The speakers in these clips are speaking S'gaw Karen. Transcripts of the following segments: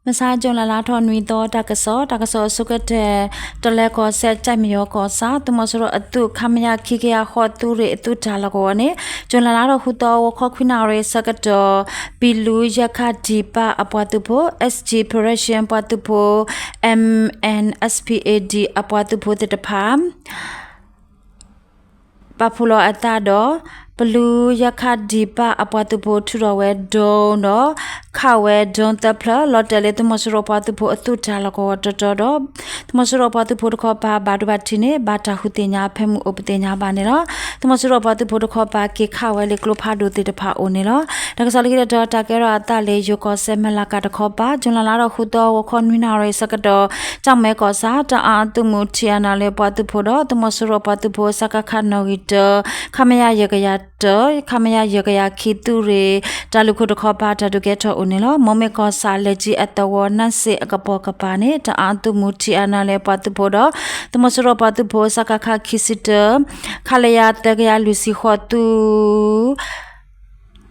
မဆါ ကၠူၤလဲလါထီၣ်နွံသီ တၢ်ကစီၣ်, တၢ်ကစီၣ်အဆိကတၢၢ်, တလဲၤကီၢ်စဲၣ် ကၠဲၣ်မယီၤကီၢ်ဆၣ် သုးမီၤစိရိၤအသုး ခမရ ခံကယၤဃိး သုးရ့ၣ်အသုးတၢ်လီၢ်ကဝီၤန့ၣ် ကၠူၤလဲလါထီၣ်ဃုသီ ဂီၤခီခွံနၣ်ရံၣ်ဆၢကတီၢ် ပံၤလူယဲၢ်ခါဒံးပၢ်အပှၤသုးဖိ S G Operation ပှၤသုးဖိ M N S P A D အပှၤသုးဖိသ့ၣ်တဖၣ် ပာ်ဖှိၣ်လီၤအသးဒီး ပလူယဲၢ်ခါဒံးပၢ်အပှၤသုးဖိထုးထီၣ်ဝဲ drone ဒီး ခးဝဲ drone သၢဖျၢၣ် လီၤတဲာ်လၢသုးမီၤစိရိၤပှၤသုးဖိအသုးတၢ်လီၢ်ကဝီၤတတီၤဒီး သုးမီၤစိရိၤပှၤသုးဖိတခီပၤ ဘၣ်ဒိဘၣ်ထံးန့ၣ် ဘၣ်တၢ်ဟူးသ့ၣ်ညါဖဲမုၢ်အိၣ်ပသ့ၣ်ညါဘၣ်န့ၣ်လီၤ. သုးမီၤစိရိၤပှၤသုးဖိတခီပၤ က့ၤခးဝဲလၢကျိဖးဒိၣ်သ့ၣ်တဖၣ်အိၣ်န့ၣ်လီၤ. တၢ်ကစီၣ်လၢခံတတီၤ တၢ်ကဲထီၣ်အသးလၢယိၤကီၢ်စဲၣ် မဲၢ်လးကးတခီပၤ ကၠူၤလဲလါထီၣ်ဃုသီ ဂီၤခီနွံနၣ်ရံၣ်ဆၢကတီၢ် ကၠီၣ်မဲကီၢ်ဆၣ် တအၣ်အသုးမုၢ် T N L A ပှၤသုးဖိဒီး သုးမီၤစိရိၤပှၤသုးဖိ စကခ နီၣ်ဂံၢ်တၢ ခမရ ယဲၢ်ကယၤတၢ ခမရ ယဲၢ်ကယၤခံ သုးရ့ၣ် တၢ်လုၢ်ခိၣ်တခီပၤ တၢ်ဒုးကဲထီၣ်အိၣ်န့ၣ်လီၤ. မိၢ်မ့ၢ်ကီၢ်ဆၣ် လဲၤကံအသဝီ နၢ်စ့ၣ်အကပိာ်ကပၤန့ၣ် တအၣ်အသုးမုၢ် T N L A ပှၤသုးဖိဒီး သုးမီၤစိရိၤပှၤသုးဖိ စကခ ခံဆံတၢ ခလရ သၢကယၤလွံၢ်ဆံဃိး သုး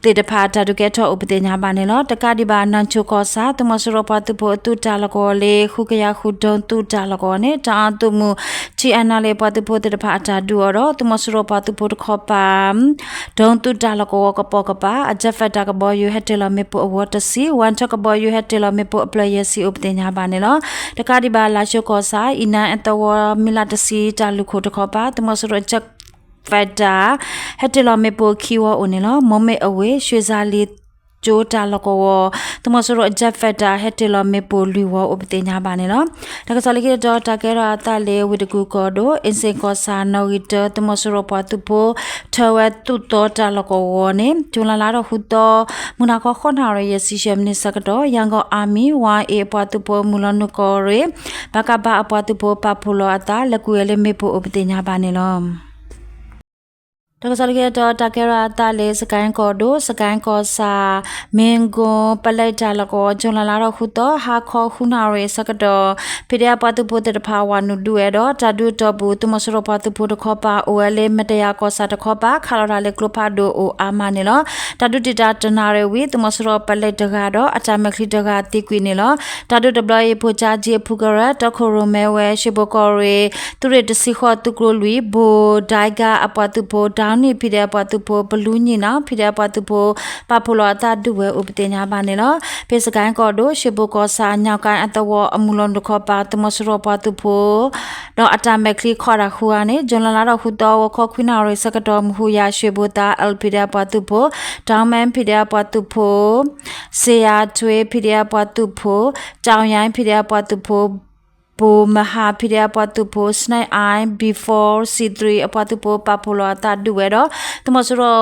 သ့ၣ်တဖၣ် တၢ်ဒုးကဲထီၣ်အိၣ်ပသ့ၣ်ညါဘၣ်န့ၣ်လီၤ. တကးဒံးဘၣ် နၢ်ဆိၣ်ကီၢ်ဆၣ် သုးမီၤစိရိၤပှၤသုးဖိအသုးတၢ်လီၢ်ကဝီၤလၢ ဃုကယၤဃု drone သုးတၢ်လီၢ်ကဝီၤန့ၣ် တအၣ်အသုးမုၢ် T N L A ပှၤသုးဖိသ့ၣ်တဖၣ်အတၢ်ဒုးအီၤဒီး သုးမီၤစိရိၤပှၤသုးဖိတခီပၤ drone သုးတၢ်လီၢ်ကဝီၤကပိာ်ကပၤ အ jet fighter ကဘီယူၤ ဟဲတ့ၢ်လီၤမ့ၣ်ပိၢ်အဝီတဆံ, ဝၣ်ထၢၣ်ကဘီယူၤ ဟဲတ့ၢ်လီၤမ့ၣ်ပိၢ်အဖျၢၣ်ယဲၢ်ဆံအိၣ်ပသ့ၣ်ညါဘၣ်န့ၣ်လီၤ. တကးဒံးဘၣ် လါၡိကီၢ်ဆၣ် အံၤနါအသဝီ မံၤလးတဆံ တၢ်လုၢ်ခိၣ်တခီပၤ သုးမီၤစိရိၤ jet fighter ဟဲတ့ၢ်လီၤမ့ၣ်ပိၢ်ခံဝီအိၣ်န့ၣ်လီၤ. မိၢ်မ့ၢ်အဝ့ၢ် ရွှေဇာလီၤကၠိတၢ်လီၢ်ကဝီၤ သုးမီၤစိရိၤ jet fighter ဟဲတ့ၢ်လီၤမ့ၣ်ပိၢ်လွံၢ်ဝီအိၣ်ပသ့ၣ်ညါဘၣ်န့ၣ်လီၤ. တၢ်ကစီၣ်လၢခံတတီၤ တၢ်ကဲထီၣ်အသးလၢ ဝ့ၢ်တကူၣ်ကီၢ်ဒိၣ် အ့စ့ၣ်ကီၢ်ဆၣ် နီၣ်ဂံၢ်တၢ သုးမီၤစိရိၤပှၤသုးဖိ ထၢဝဲသုးသီတၢ်လီၢ်ကဝီၤန့ၣ် ကၠူၤလဲလါထီၣ်ဃုသီ မုၢ်နၤခီ ဃိးနၣ်ရံၣ် ယဲၢ်ဆံယဲၢ်မံးနံးဆၢကတီၢ် ရန်ကုန် Army one A အပှၤသုးဖိ မုၢ်လီၤနုာ်ကီၢ်ရ့ၣ် ပကဖ အပှၤသုးဖိ ပာ်ဖှိၣ်လီၤအသး လဲၤကွံာ်ဝဲလၢမ့ၣ်ပိၢ်အိၣ်ပသ့ၣ်ညါဘၣ်န့ၣ်လီၤ. တၢ်ကစီၣ်လၢခံတတီၤ တၢ်ကဲထီၣ်အသးလၢ စကဲကီၢ်ဒိၣ် စကဲကီၢ်ဆၣ် မ့ၢ်ကိၣ်ပလဲတၢ်လီၢ်ကဝီၤ ကၠူၤလဲလါထီၣ်ဃုသီ ဟါခီဃုနၣ်ရံၣ်ဆၢကတီၢ် ဖံးဒဲးအပှၤသုးဖိသ့ၣ်တဖၣ် ဝၤနုာ်ဒုးဝဲဒီး တၢ်ဒုးအတီၢ်ပူၤ သုးမီၤစိရိၤပှၤသုးဖိတခီပၤ အိၣ်ဝဲလၢ မတယၤကီၢ်ဆၣ်တခီပၤ ခးလီၤတၢ်လၢကျိဖးဒိၣ်အိၣ်အါမးန့ၣ်လီၤ. တၢ်ဒုးတံာ်တာ်တနၣ်ရံၣ်ဝံၤ သုးမီၤစိရိၤပလဲတဂၤဒီး အတၢ်မဲာ်ချံတဂၤသံကွံာ်န့ၣ်လီၤ. တၢ်ဒုးတဘျီအံၤ ဖိကၠါကၠံအဖုကရၢ တီခိၣ်ရိၣ်မဲဝဲ ရွှေဘိုကီၢ်ရ့ၣ် သုးရ့ၣ်တဆံဃိး သုးကျိၤလွံၢ် ဘိၣ်ဒဲကၣ်အပှၤသုးဖိ ဒီနံၣ် ဖံးဒဲးအပှၤသုးဖိ ပလူညံၣ်နီၣ် ဖံးဒဲးအပှၤသုးဖိ ပာ်ဖှိၣ်လီၤအသးဒုးဝဲအိၣ်ပသ့ၣ်ညါဘၣ်န့ၣ်လီၤ. ဖဲစကဲကီၢ်ဒိၣ် ရွှေဘိုကီၢ်ဆၣ် ညၣ်ကၣ်အသဝီအမုၢ်လီၤနုာ်တခီပၤ သုးမီၤစိရိၤပှၤသုးဖိ ဒီးအတၢ်မဲာ်ချံခီၣ်တၢ်ဃုဂၤန့ၣ် ကၠူၤလဲလါထီၣ်ဃုသီ ဂီၤခီခွံနၣ်ရံၣ်ဆၢကတီၢ် မဟူယၤ ရွှေဘို သၣ်အၣ် ဖံးဒဲးအပှၤသုးဖိ တၢ်မဲ ဖံးဒဲးအပှၤသုးဖိ စ့ယၤထွ့ ဖံးဒဲးအပှၤသုးဖိ တၢ်ယါ ဖံးဒဲးအပှၤသုးဖိ ဘိၣ်မဟါ ဖံးဒဲးအပှၤသုးဖိ စနဲၣ်အၣ် B four C three အပှၤသုးဖိ ပာ်ဖှိၣ်လီၤအသးဒုးဝဲဒီး သုးမီၤစိရိၤ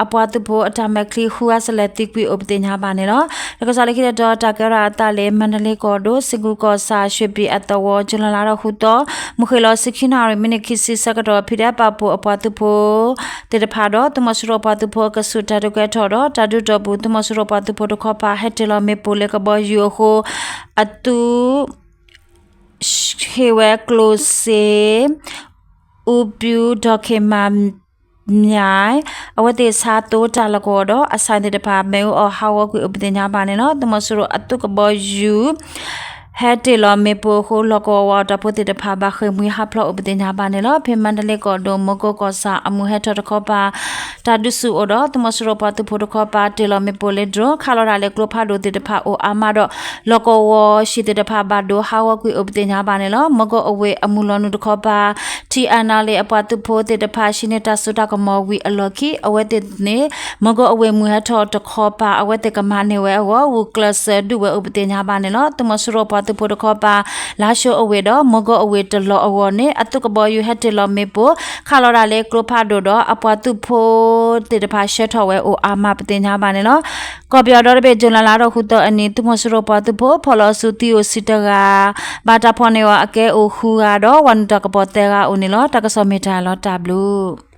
အပှၤသုးဖိအတၢ်မဲာ်ချံဃုဂၤစလဲၤသံကွံာ်အိၣ်ပသ့ၣ်ညါဘၣ်န့ၣ်လီၤ. တၢ်ကစီၣ်လၢခံတတီၤ တၢ်ကဲထီၣ်အသးလၢ မါဒလ့ကီၢ်ဒိၣ် စ့ၢ်ကီးကီၢ်ဆၣ် ရွှေပြည်အသဝီ ကၠူၤလဲလါထီၣ်ဃုသီ မုၢ်ဃ့ၢ်လီၤဆံခံနၣ်ရံၣ် မံးနံးခံဆံဆၢကတီၢ် ဖံးဒဲးပာ်ဖှိၣ်အပှၤသုးဖိသ့ၣ်တဖၣ်ဒီး သုးမီၤစိရိၤပှၤသုးဖိအကဆူး တၢ်ဒုးကဲထီၣ်ဒီး တၢ်ဒုးတီၢ်ပူၤ သုးမီၤစိရိၤပှၤသုးဖိတခီပၤ ဟဲတ့ၢ်လီၤမ့ၣ်ပိၢ်လၢကဘီယူၤအဃိ အသုး ဟ့ၣ်ဝဲကျိၣ်စ့ အူပူၤ ဒီးခ့မၤ မၠဲ အဝဲသ့ၣ်ဆါသိတၢ်လီၢ်ကဝီၤဒီး အဆၣ်သ့ၣ်တဖၣ် မ့ၣ်အူအီၣ်ဟးဂီၤကွံာ်အိၣ်ပသ့ၣ်ညါဘၣ်န့ၣ်လီၤ. သုးမီၤစိရိၤအသုးကဘီယူၤ ဟဲတ့ၢ်လီၤမ့ၣ်ပိၢ်အဃိ လီၢ်ကဝီၤဝးအီၣ်တၢ်ဖိသ့ၣ်တဖၣ် ဘၣ်ဃ့ၢ်မှံဟးဖျိးအိၣ်ပသ့ၣ်ညါဘၣ်န့ၣ်လီၤ. ဖဲမါဒလ့ကီၢ်ဒိၣ် မိၢ်ကိၢ်ကီၢ်ဆၣ်အမုၢ်ဟဲထီၣ်တခီပၤ တၢ်ဒုးဆူၣ်အိၣ်ဒီး သုးမီၤစိရိၤပှၤသုးဖိတခီပၤ တ့ၢ်လီၤမ့ၣ်ပိၢ်လၢ drone ခးလီၤတၢ်လၢကျိဖးဒိၣ်သ့ၣ်တဖၣ်အိၣ်အါမးဒီး လီၢ်ကဝီၤဟံၣ်သ့ၣ်တဖၣ် ဘၣ်ဒိဟးဂီၤကွံာ်အိၣ်ပသ့ၣ်ညါဘၣ်န့ၣ်လီၤ. မိၢ်ကိၢ်အဝ့ၢ်အမုၢ်လီၤနုာ်တခီပၤ ထံအၣ်နၣ်လ့ၣ် အပှၤသုးဖိသ့ၣ်တဖၣ် ဟံးန့ၢ်တၢ်စိတၢ်ကမီၤဝံၤအလီၢ်ခံ အဝဲသ့ၣ်န့ၣ် မိၢ်ကိၢ်အဝ့ၢ်မုၢ်ဟဲထီၣ်တခီပၤ အဝဲသ့ၣ်ကမၤန့ၢ်ဝဲအဂီၢ် ဂုာ်ကျဲးစၢးဒုးဝဲအိၣ်ပသ့ၣ်ညါဘၣ်န့ၣ်လီၤ. သုးမီၤစိရိၤပှၤသုးဖိတခီပၤ လါၡိအဝ့ၢ်ဒီး မိၢ်ကိၢ်အဝ့ၢ်တလီၢ်အဂီၢ်န့ၣ် အသုးကဘီယူၤဟဲတ့ၢ်လီၤမ့ၣ်ပိၢ် ခးလီၤတၢ်လၢကျိဖးဒိၣ်ဒီး အပှၤသုးဖိသ့ၣ်တဖၣ်ဆှၢထီၣ်ဝဲအိၣ်အါမးပသ့ၣ်ညါဘၣ်န့ၣ်လီၤ. ကီၢ်ပယီၤဒီတဘ့ၣ် ကၠူၤလဲလါထီၣ်ဃုသီအနံၤ သုးမီၤစိရိၤပှၤသုးဖိ ဖီၣ်လီၤဆူသံအိၣ်ဆံတဂၤ, ဘၣ်တၢ်ဖီၣ်န့ၢ်အီၤအကဲအိၣ်ဃုဂၤဒီး ဝၤနုာ်တၢ်ကပီၤသၢဂၤအိၣ်န့ၣ်လီၤ. တၢ်ကစီၣ်မ့ၢ်တၢ်လီၤတၢ်ဘျုး